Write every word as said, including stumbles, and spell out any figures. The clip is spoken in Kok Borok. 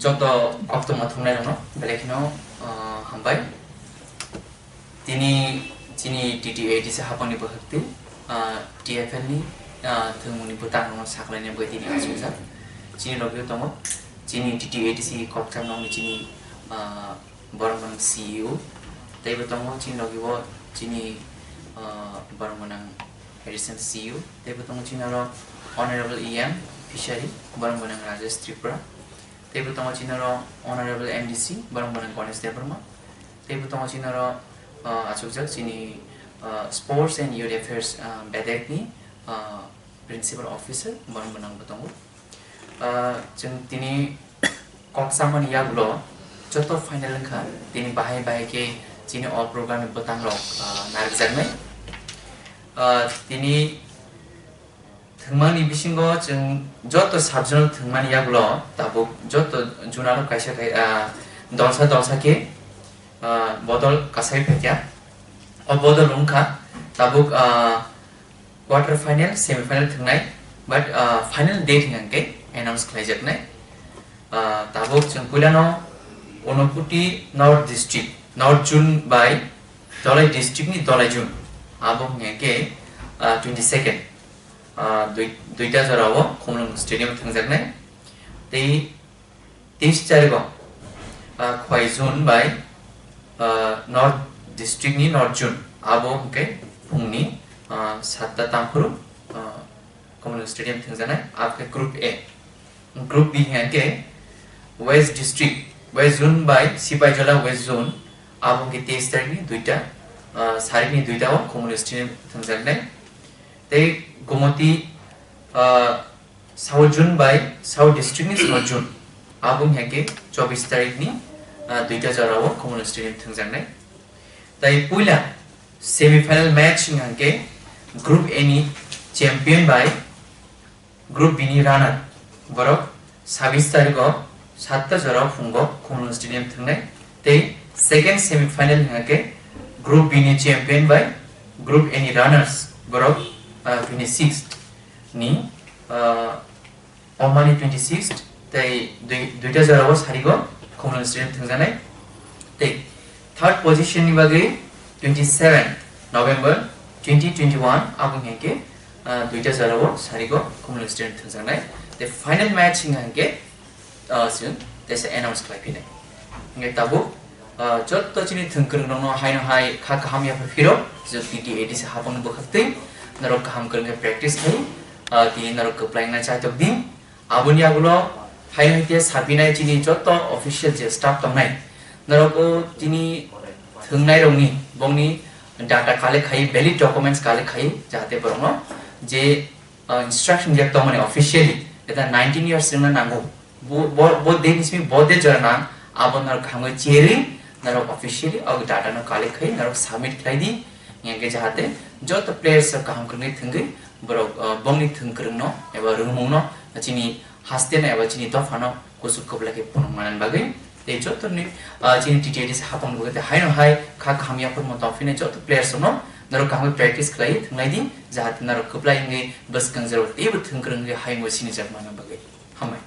Joto koktwma thumnairokno belai kheno, ah, hambai. Tini chini T T A D C hapangni bwkhak twi, ah, T F L ni, ah, thwngmungni bwtangrokno saklaina bagwi tini achukjak. Chini logi-o tongo chini T T A D C kokcham nokni chini, ah, borok gwnang C E O, teibo tongo chini logi-o chini, ah, borok gwnang additional C E O, teibo tongo chini oro Honorable E M Fishery, borok gwnang Rajesh Tripura, teibo tongo chini oro Honorable M D C, borok gwnang Ganesh Debbarma, teibo tongo chini oro, ah, achukjak chini, ah, Sports and Youth Affairs, ah, bedekni, ah, Principal Officer, borok gwnangbo tongo. Ah, chwng tini kok chamani yagulo joto final wngkha, tini bahai bahai khe chini o program ni bwtangrok, ah, narwkjaknai. Ah, tini thwngmani bisingo chwng joto sub-zonal thwngmani yagulo tabuk joto zonal kaisa khai-, ah, dolsa dolsa khe, ah, bodol kasai phaikha. O bodol wngkha tabuk, ah, quarter final, semi final thwngnai, but, ah, final date hwnkhe announce khlaijaknai. Ah, tabuk chwng puilano Unakoti North District, North Zone bai Dhalai District ni Dhalai Zone, abo hwnkhe, ah, twenty second, ah, dui-, duita jorao Khumulwng Stadium thwngjaknai. Tei teis tarigo, ah, Khowai Zone bai, ah, North District ni North Zone, abo hwnkhe phungni, ah, satta tangphuru, ah, Khumulwng Stadium thwngjaknai, abo khe Group A. Group B hwnkhe West District, West Zone bai Sipaijola West Zone, abo hwnkhe teis tarikni duita, ah, sarikni duita o Khumulwng Stadium thwngjaknai. Tei Gomoti, ah, South Zone bai South District ni South Zone, abo hwnkhe chobbish tarikni, ah, duita jorao Khumulwng Stadium thwngjaknai. Tai puila semi final match hwnkhe Group A ni champion bai Group B ni runner, borok sabis tariko satta jorao phungo Khumulwng Stadium thwngnai. Tei second semi final hwnkhe Group B ni champion bai Group A ni runners, borok, ah, twenty sixth ni, ah, Omani twenty sixth tei dui, duita jorao sarigo Khumulwng Stadium thwngjaknai. Tei third position ni bagwi twenty seven November twenty twenty one abo hwnkhe, ah, duita jorao sarigo Khumulwng Stadium thwngjaknai. Tei final match hwnkha hwnkhe, ah, chwng teisa announce khlai phinai. Hwnkhe tabuk, ah, joto chini thwngkwrwng rokno haino hai kha kaham yapha phiro, je T T A D C hapang bwkhak twi norok kaham kwrwng khe practice khai, ah, tini norok kwplai wngna chaitok di. Aboni yagulo hai hai khe sapinai chini joto official je staff tongnai, norok o tini thwngnairokni bongni data collect khai, valid documents collect khai, jahate borokno je, ah, instruction rijak tongmani officially, eta nineteen years wngna nango, bo, bo, bo date ni simi bo date jora nang, abo norok kaham khe cherwi norok officially o data no collect khai norok submit khlai di, hingke jahate joto players rok kaham kwrwngwi thwngwi borok, ah, bongni thwngkwrwngno eba rwngmungno chini hasteno eba chini dophano kuchuk kwplai khe phunuk manani bagwi. Tei joto ni, ah, chini T T A D C hapang bagwi tei haino hai kha kaham yaphurma tongphini joto players rokno norok kaham khe practice khlai thwnglai di, jahate norok kwplai wngwi bwskang jora teibo thwngkwrwng wngwi hayung bai sinijak manna bagwi. Hambai.